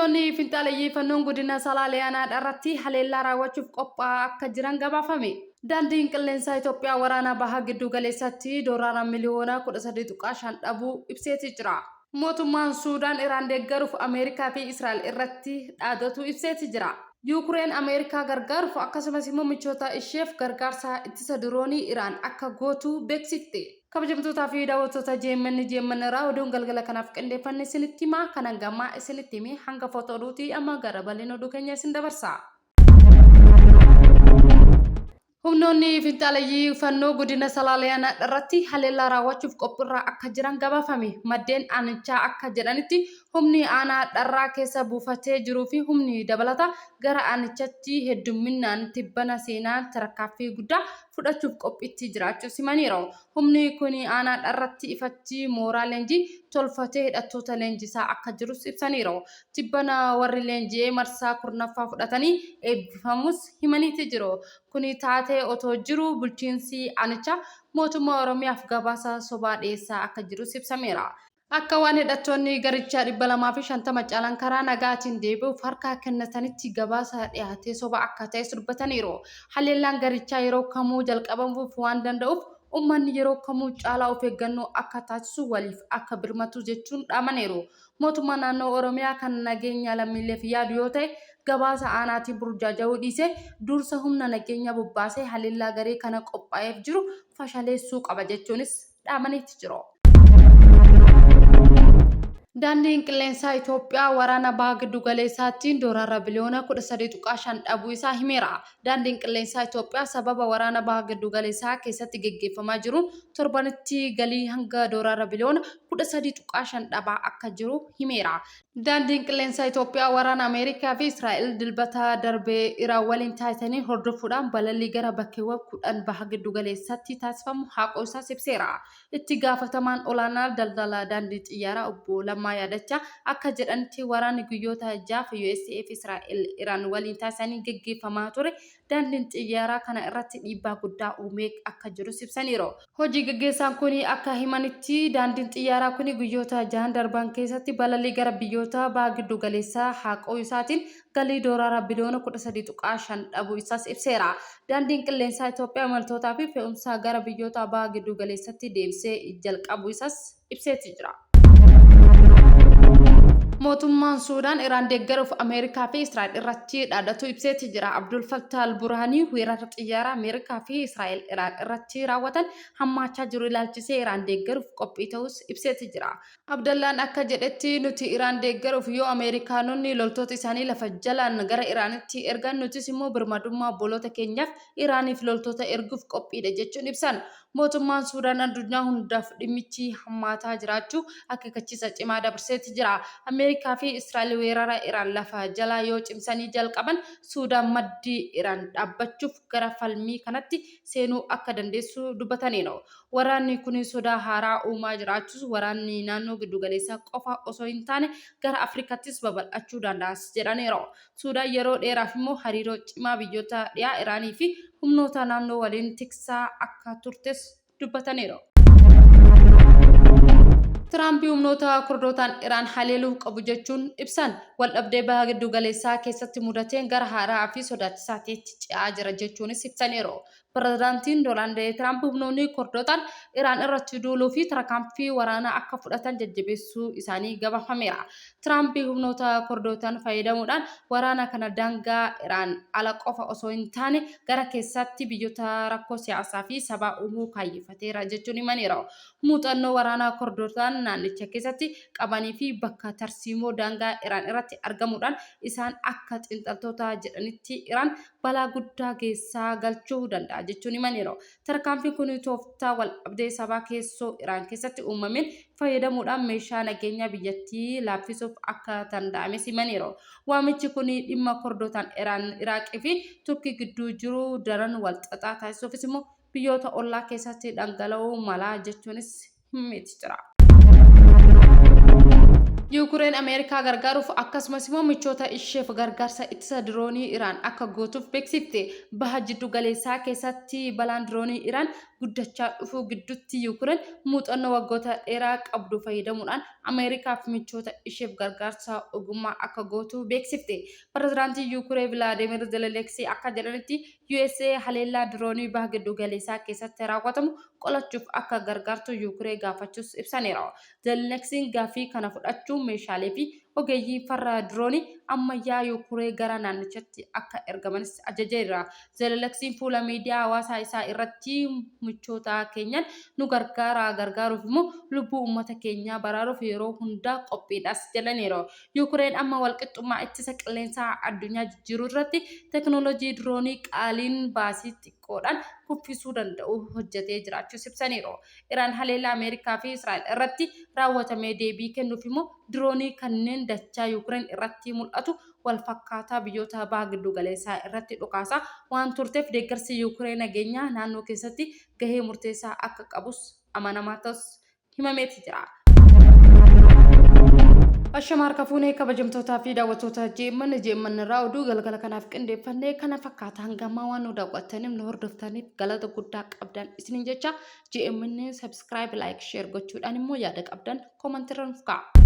Humnoonni finxaaleyyii Fannoon godina Salaalee aanaa Dharratti haleellaa raawwachuuf qophaa'aa akka jiran gabaafame. Daandiin Qilleensaa Itoophiyaa waraana Baha Gidduu Galeessatti doolaara miliyoona 13.5 dhabuu ibseeti jira. Mootummaan Suudaan Iraan deeggaruuf Ameerikaa fi Israa'el irratti dhaadatuu ibseeti jira. Yuukureen Ameerikaa gargaaruuf akkasumas immoo michoota isheef gargaarsa ittisa diroonii Iraan akka gootu beeksifte. Kabajamtootaa fi daawwattoota JMN JMN irraa oduun galgala kanaaf qindeeffanne isinitti himaa kan hanga ammaa isinitti hime hangafoota oduuti amma gara bal'ina oduu keenya isin dabarsa. Humnoonni finxaaleyyii Fannoo godina Salaalee Aanaa irratti haleellaa raawwachuuf qophiirraa akka jiran gabaafame. Maddeen aanichaa akka jedhanitti humni aanaa Dharraa keessa buufatee jiruu fi humni dabalataa gara aanichatti heddumminaan tibbana seenaa tarkaaffii guddaa fudhachuuf qophiitti jiraachuus himaniiru. Humni kun aanaa Dharratti ifatti mooraa leenjii tolfatee hidhattoota leenjisaa akka jirus ibsaniiru. Tibbana warri leenji'ee marsaa 10ffaa fudhatanii eebbifamuus himaniiti jiru. Kuni taatee otoo jiruu bulchiinsi aanichaa mootummaa Oromiyaaf gabaasa sobaa dhiyeessaa akka jirus ibsameera. Akka waan hidhattoonni garichaa 250 caalan karaa nagaatiin deebi'uuf harka kennatanitti gabaasa dhiyaate soba akka ta'es dubbataniiru. Haleellaan garichaa yeroo kamuu jalqabamuuf waan danda'uuf ummanni yeroo kamuu caalaa of eeggannoo akka taasisu waliif akka birmatu jechuun dhaamaniiru. Mootummaan naannoo Oromiyaa kan nageenya lammiileef yaadu yoo ta'e gabaasa aanaatiin burjaaja'uu dhiisee dursa humna nageenyaa bobbaasee haleellaa garee kana qophaa'eef jiru fashaleessuu qaba jechuunis dhaamaniiti jiru. Daandiin Qilleensaa Itoophiyaa waraana Baha Giddugaleessaattiin doolaara biliyoona 13.5 dhabuu isaa himeera. Daandiin Qilleensaa Itoophiyaa sababa waraana Baha Giddugaleessaa keessatti geggeeffamaa jiruun torbanitti galii hanga doolaara biliyoona 13.5 dhabaa akka jiru himeera. Daandiin Qilleensaa Itoophiyaa waraana Ameerikaa fi Israa'el Dilbata darbe Iraan waliin taasisanii hordofuudhaan balallii gara bakkeewwan 10 Baha Giddugaleessaatti taasifamu haquu isaas ibseera. Itti gaafatamaan olaanaa daldala daandii xiyyaaraa obbo Lammaa Yaadachaa akka jedhanitti waraanni guyyoota jahaaf usa fi Israa'el Iraan waliin taasisanii geggeeffamaa ture daandiin xiyyaaraa kana irratti dhiibbaa guddaa uumee akka jirus ibsaniiru. Hojii gaggeessaan kuni akka himanitti, daandiin xiyyaaraa kuni guyyoota jahan darban keessatti balalii gara biyyoota Baha Giddu Galeessaa haquu isaatiin galii doolaara biliyoona 13.5 dhabuu isaas ibseera. Daandiin Qilleensaa Itoophiyaa imaltootaa fi fe'umsa gara biyyoota Baha Giddu Galeessatti deebisee jalqabuu isaas ibseeti jira. Mootummaan Suudaan Iraan deeggaruuf Ameerikaa fi Israa'el irratti dhaadhatuu ibseeti jira. Abdul Fattah al-Burhaanii weerara xiyyaaraa Ameerikaa fi Israa'el Iraan irratti raawwatan hammaachaa jiru ilaalchisee Iraan deeggaruuf qophii ta'uus ibseeti jira. Abdallaan akka jedhetti nuti Iraan deeggaruuf yoo Ameerikaanonni loltoota isaanii lafa jalaan gara Iraanitti ergan nutis immoo birmadummaa obboloota keenyaaf Iraaniif loltoota erguuf qophiidha jechuun ibsan. Mootummaan Suudaan addunyaa hundaaf dhimmichi hammaataa jiraachuu akeekkachiisa cimaa dabarseeti jira. Ameerikaa fi Israa'el weerara Iraan lafa jalaa yoo cimsanii jalqaban Suudaan maddii Iraan dhaabbachuuf gara falmii kanatti seenuu akka dandeessu dubbataniiru. Waraanni kun sodaa haaraa uumaa jiraachuus waraanni naannoo giddugaleessaa qofa osoo hin taane gara Afrikaattis babal'achuu danda'as jedhaniiru. Suudaan yeroo dheeraaf immoo hariiroo cimaa biyyoota dhiyaa Iraanii fi humnoota naannoo waliin tiksaa akka turtes dubbataniiru. Tiraamp humnoota Kurdootaan Iraan haleeluu qabu jechuun ibsan. Waldhabdee Baha Giddugaleessaa keessatti mudateen gara haaraa fi sodaachisaa ta'etti ce'aa jira jechuunis ibsaniiru. Pirezidaantiin Doonaald Tiraamp humnoonni Kordootaan Iraan irratti duuluu fi tarkaanfii waraanaa akka fudhatan jajjabeessuu isaanii gabaafameera. Tiraamp humnoota Kordootaan fayyadamuudhaan waraana kana daangaa Iraan ala qofa osoo hin taane gara keessaatti biyyoota rakkoo siyaasaa fi sabaa uumuu kaayyeffateera jechuun himaniiru. Muuxannoo waraanaa Kordootaan naannicha keessatti qabanii fi bakka tarsiimoo daangaa Iraan irratti argamuudhaan isaan akka xiinxaltoota jedhanitti Iraan balaa guddaa keessaa galchuu danda'a jechuun himaniiru. Tarkaanfiin kun tooftaa waldhabdee sabaa keessoo Iraan keessatti uumameen fayyadamuudhaan meeshaa nageenyaa biyyattii laaffisuuf akka danda'ames himaniiru. Waamichi kun dhimma Kordootaan Iraan, Iraaqii fi Turkii gidduu jiru daran walxaxaa taasisuufis immoo biyyoota ollaa keessatti dhangala'uu mala jechuunis himameeti jira. Yuukureen Yuukureen Ameerikaa gargaaruuf akkasumas immoo michoota isheef gargaarsa ittisa diroonii Iraan akka gootuuf beeksifte. Baha jiddu galeessaa keessatti balaan diroonii Iraan guddachaa dhufuu gidduutti Yuukureen muuxannoo waggoota dheeraa qabdu fayyadamuudhaan Ameerikaa fi michoota isheef gargaarsa ogummaa akka gootu beeksifte. Pirezidaantiin Yuukuree Vilaadimir Zeleleksii akka jedhanitti USA haleellaa diroonii Baha Giddu Galeessaa keessatti raawwatamu qolachuuf akka gargaartu Yuukuree gaafachuus ibsaniiru. Zeleleksiin gaaffii kana fudhachuun meeshaalee fi ogeeyyii farra diroonii ammayyaa Yuukuree gara naannichatti akka ergamanis ajajeera. Zeleleksiin fuula miidiyaa hawaasaa isaa irratti michoota keenyaan nu gargaaraa gargaaruuf immoo lubbuu uummata keenyaa baraaruuf yeroo hundaa qophiidhas jedhaniiru. Yuukureen amma walqixxummaa ittisa qilleensaa addunyaa jijjiiruu irratti teeknooloojii diroonii qaaliin baasii xiqqoodhaan kuffisuu danda'u hojjetee jiraachuus ibsaniiru. Iraan haleellaa Ameerikaa fi Israa'el irratti raawwatamee deebii kennuuf immoo diroonii kanneen dachaa Yuukureen irratti mul'atu walfakkaataa biyyoota baha giddugaleessaa irratti dhukaasaa waan turteef deeggarsi Yuukureen nageenyaa naannoo keessatti gahee murteessaa akka qabus amanamaa ta'us himameeti jira. Ashama harka fuunee kabajamtootaa fi daawwattoota JMN JMN irraa oduu galgala kanaaf qindeeffannee kana fakkaata hanga ammaa waan nu daawwattaniif nu hordoftaniif galata guddaa qabdan isiniin jecha JMN subscribe like share gochuudhaan immoo yaada qabdan koomantii irra nuuf ka'a.